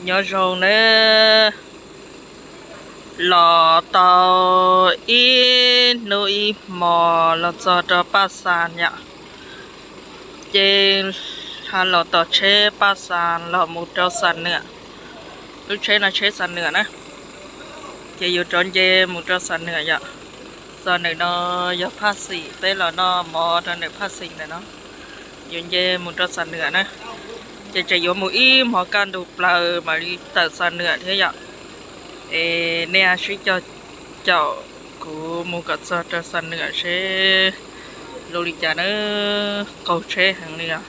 Nyob zoo nawb, los tau ib hnub ib hmo los txog rau Paj Xas yom, ces ha los tom tsheb Paj Xas los mus rau Xam Nwam. Lub tsheb no tsheb Xam Nwam na, ces yus rov nce mus rau Xam Nwam yom. Xam Nwam no yog Phaj Xim, peb los noj mov rau ntawm Phaj Xim ntawm no. Yus nce mus rau Xam Nwam na, ces tseem yuav mus ib hmos kaj ntug plaws mam li tawm Xam Nwam thiab yom. Es nej sib cog caum kuv mus kom txog rau Xam Nwam seb zoo li cas na. Qaug tsheb heev li os.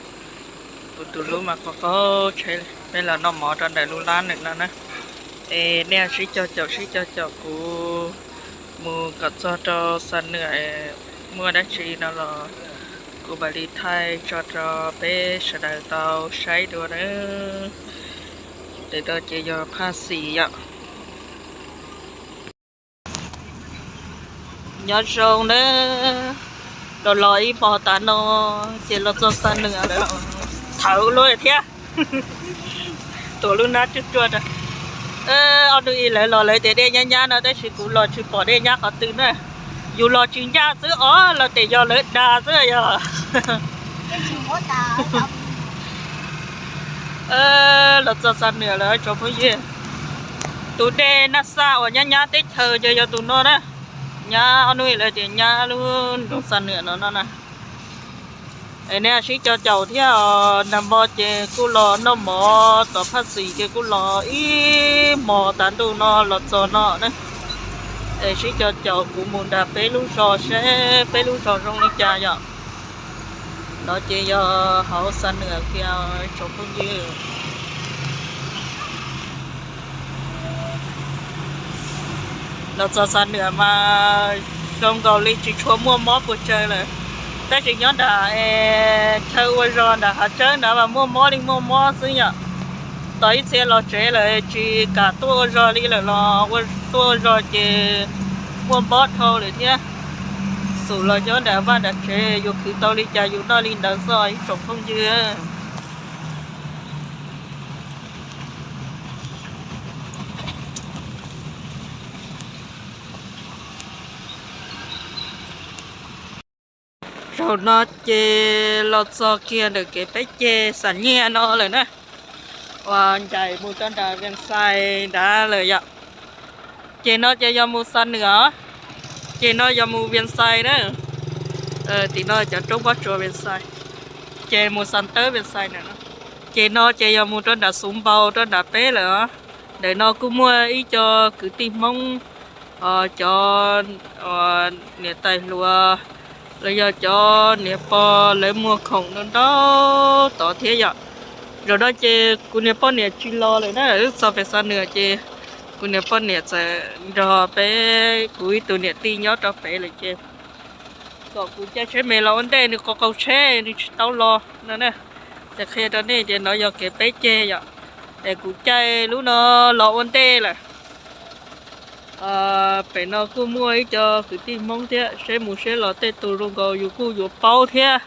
Kuv tus hlub mas qaug qaug tsheb li. Peb los noj mov rau ntawm lub lab ntawm no na. Es nej sib cog caum sib cog caum kuv mus kom txog rau Xam Nwam, muaj dab tsi no los kuv mam li thaij tso rau peb sawv daws tau saib dua na. Ntawm no ces yog Phaj Xim yom. Nyob zoo nawb, los los ib hmos tas no ces los txog Xam Nwam lawm, thawv lub thiab. Tuav lub hnab tsuag tsuag rau. Ob hnub ib lawv los lawv tias dej nyab nyab no tab sis kuv los tsis pom dej nyab qhov twg na. Yus los tsis ncaj xwb os, los tias yog lawv dag xwb yog. Los txog Xam Nwam lawm tsoom phooj ywg. Tus dej Naj Xaj uas nyab nyab teb chaws ces yog tus no na. Nyab ob hnub ib lawv tias nyab lub nroog Xam Nwam no no na. Es nej sib cog caum thiab os, nag hmo ces kuj los noj mov tom Phaj Xim ces kuj los ib hmos tav ntuj no los txog no na. Es sib cog caum kuv mus nram peb lub zos seb peb lub zos zoo li cas yom. No ces yog hauv Xam Nwam kiag tsoom phooj ywg. Los txog Xam Nwam mas zoo nkaus li tsis tshua muaj mob puas tsawg lawm, tab sis nyob nram chaw ua zog nram hav tsawb nrad mas muaj mob li muaj mob xwb yom. Tos ib txhia los tsev lawm tsis kam tuaj ua zog li lawm los tuaj ua zog ces muaj mob dhau lawm thiab. Xum los nyob nram vaj nram tsev yus khwv tau li cas yus noj li ntawd xwb ib tsoom phooj ywg. Zaum no ces los txog kiag ntawm kev peb ceg Xam Nyiaj no lawm na, uas ncaim mus rau nram Vias Xais nrad lawm yom. Ces no ces yog mus Xam Nwam, ces no yog mus Vias Xais na. Tim no cov roob pob tsuas Vias Xais, ces mus Xam Tawb Vias Xais na. Ces no ces yog mus rau nram Xuv Npau rau nram peb lawm os. Ntawm no kuj muaj ib co kwv tij Hmoob, cov niam tais hluas los yog cov niam pog lawv muag khoom ntau ntau tod thiab yom. Zaum no ces kuv niam poj niam tsis los lawm na, wb txog pem Xam Nwam ces kuv niam poj niam txawm nrog peb kuv ib tug niam tij nyob rau pem lawm ces kom kuv caij tsheb me los ua ntej, nws qaug qaug tsheb nws tsis tau los no na. Ces qhia rau nej tias no yog kev peb ceg yom, es kuv caij lub no los ua ntej lawm. Pem no kuj muaj ib co kwv tij Hmoob thiab, seb mus seb los tej tus zoo nkaus yus kuj yuav paub thiab.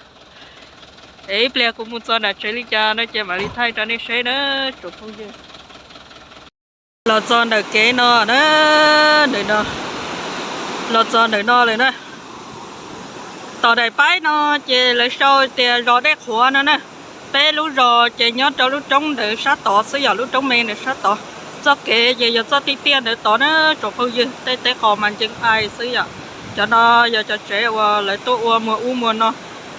Es ib pliag kuv mus txog nram tsev li cas no ces mam li thaij rau nej saib na tsoom phooj ywg. Los txog ntawm kev no na, ntawm no, los txog ntawm no lawm na. Tom daim paib no ces lawv sau tias zos Dej Qhuav no na. Peb lub zos ces nyob rau lub roob ntawd sab tod xwb, yog lub roob me ntawd sab tod. Txoj kev ces yog txoj tiaj tiaj ntawd tod na tsoom phooj ywg, tej teb qos mas ncees ai xwb yom. Cov no yog cov tsev uas lawv tuaj ua muag ub muag no.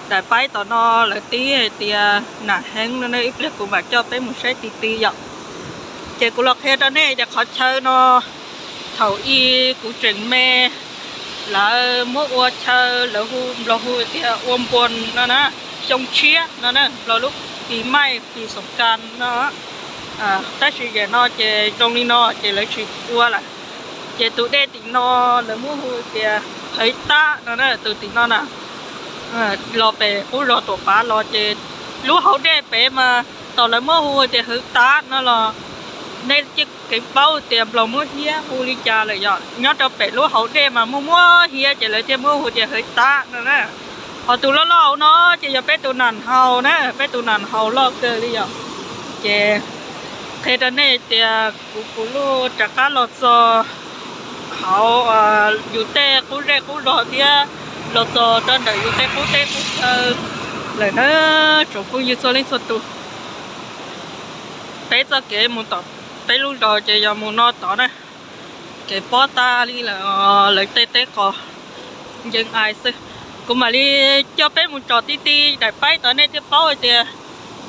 Daim paib tom no lawv tib hais tias nam heev no ne, ib pliag kuv mam coj peb mus saib ti ti yom. Ces kuv los qhia rau nej tias qhov chaw no thaum ub kuv tseem me, lawv muab ua chaw, lawv hu, nplog hu tias ua npuas no na, xyoo tshiab no na, nplog lub pis maij pis xoom kas no. Tab sis yam no ces zoo li no ces lawv tsis ua lawm. Ces tus dej tim no lawv muab hu tias Hawv Tab no na, tus tim no na, los pem qub zos Tuam Pav los ces lub hauv dej pem mas tos lawv muab hu tias Hawv Tab no los nej yeej kheev paub tias nplog muab hiab hu li cas lawm yom. Nyob rau pem lub hauv dej mas muaj muab hiab ces lawv thiaj muab hu tias Hawv Tab no na. Ho tus loj loj hauv no ces yog peb tus nam haus na, peb tus nam haus loj kawg li yom. Ces Qhia rau nej tias kuv kuv luj rov qab los txog hauv yus tej qub zej qub zog thiab los txog rau ntawm yus tej qub teb qub chaw lawm na, tsoom phooj ywg txhua leej txhua tus. Peb txoj kev mus tom peb lub zos ces yog mus no tod na, kev pob tag li lawm, lawv tej teb qos ncees ai xwb. Kuv mam li coj peb mus tsom ti ti daim paib tod nej thiaj paub hais tias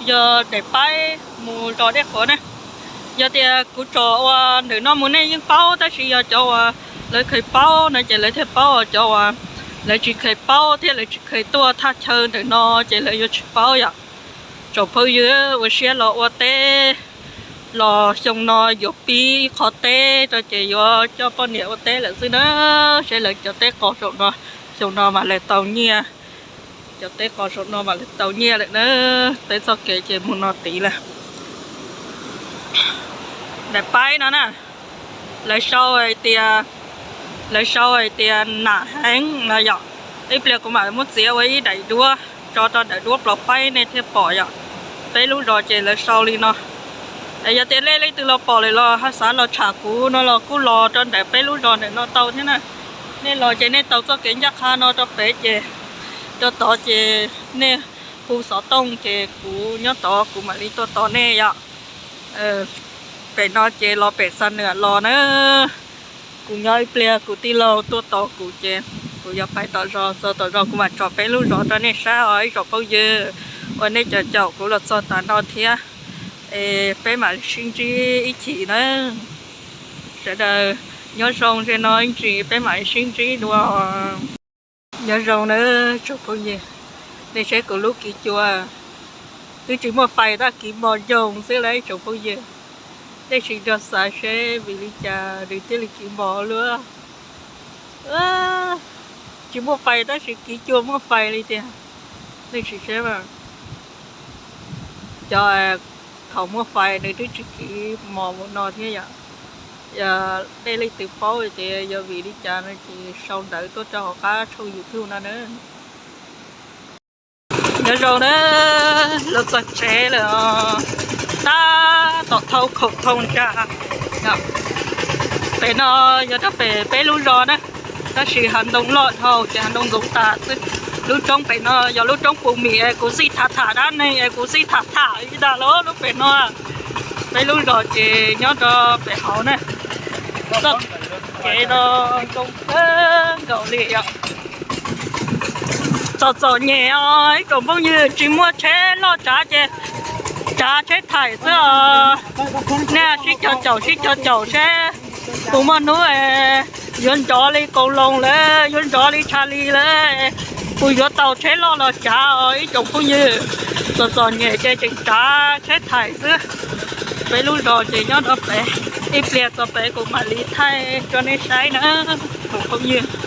yog daim paib mus zos Dej Qhuav na. Yog tias kuv tsom ua ntawm no mus nej yeej paub, tab sis yog cov uas lawv kheev paub no ces lawv thiaj paub, cov uas lawv tsis kheev paub thiab lawv tsis kheev tuaj thaj chaw ntawm no ces lawv yuav tsis paub yom. Tsoom phooj ywg, ua siab los ua teb, los xyoo no yuav pib qhov teb rau ces yuav coj poj niam ua teb lawm xwb na. Saib lawv cov teb qos saum no, xyoo no mas lawv tau nyiaj, cov teb qos saum no mas lawv tau nyiaj lawm na. Peb txoj kev ces mus no tid lawm. Daim paib no na, lawv sau hais tias, lawv sau hais tias nam heev no yom. Ib pliag kuv mam muab txiav ua ib daim duab tso rau ntawm duab plaws paib nej thiaj pom yom. Peb lub zos ces lawv sau li no. Yog tias nej leej twg los pom lawm los ho xav los tsham kuv no los kuj los rau ntawm peb lub zos ntawm no tau thiab na. Nej los ces nej taug txoj kev ncaj qha no rau pem ces rau tod ces nej hu xov tooj ces kuv nyob tod kuv mam li tuaj tos nej yom. Pem no ces los pem Xa Nwam los na. Kuv nyob ib pliag kuv tij laug tuaj tos kuv ces kuv yuav pais tom zos, txog tom zos kuv mam tsom peb lub zos rau nej saib os ib tsoom phooj ywg. Ua nej cov caum kuv los txog tas no thiab, es peb mam sib ntsib ib chim na. Sawv daws nyob zoo, ze no ib ntsis peb mam sib ntsib dua. Nyob zoo na tsoom phooj ywg, nej saib kuv lub kiv cua, twb tsis muaj fais tab kiv mos nyoog xwb lauj tsoom phooj ywg. Nej sim nrog xav seb vim li cas nws thiaj li kiv mos luaj. Tsis muaj fais tab sis kiv cua muaj fais li tiag. Nej sim seb mas, cov thaum muaj fais nws twb tsis kiv mos mus no thiab yom. Yog nej leej twg paub tias yog vim li cas no ces sau ntawv tuaj rau hauv qab tshooj YouTube no na. Nyob zoo na, los txog tsev lawm os. Tab tom thau khoom thau ntsa. Pem no yog rau pem peb lub zos na, tab sis hav ntoo loj dhau ces hav ntoo ntxoov tas xwb. Lub roob pem no yog lub roob Pus Mis es kuv xij tham tham dab neeg es kuv xij tham tham ib dag los lub pem no. Peb lub zos ces nyob rau pem hauv na. Txoj kev no zoo kawg nkaus li yom. Txom txom nyem os ib tsoom phooj ywg, tsis muaj tsheb loj tsav ces tsav tsheb thaim xwb os. Nej sib cog caum sib cog caum seb puas muaj hnub yuav nrov li kaus loos lawm, yuav nrov li tsha li lawm, puas yuav tau tsheb loj los tsav os ib tsoom phooj ywg. Txom txom nyem ces tseem tsav tsheb thaim xwb. Peb lub zos ces nyob rau pem, ib pliag txog pem kuv mam li thaij rau nej saib na tsoom phooj ywg.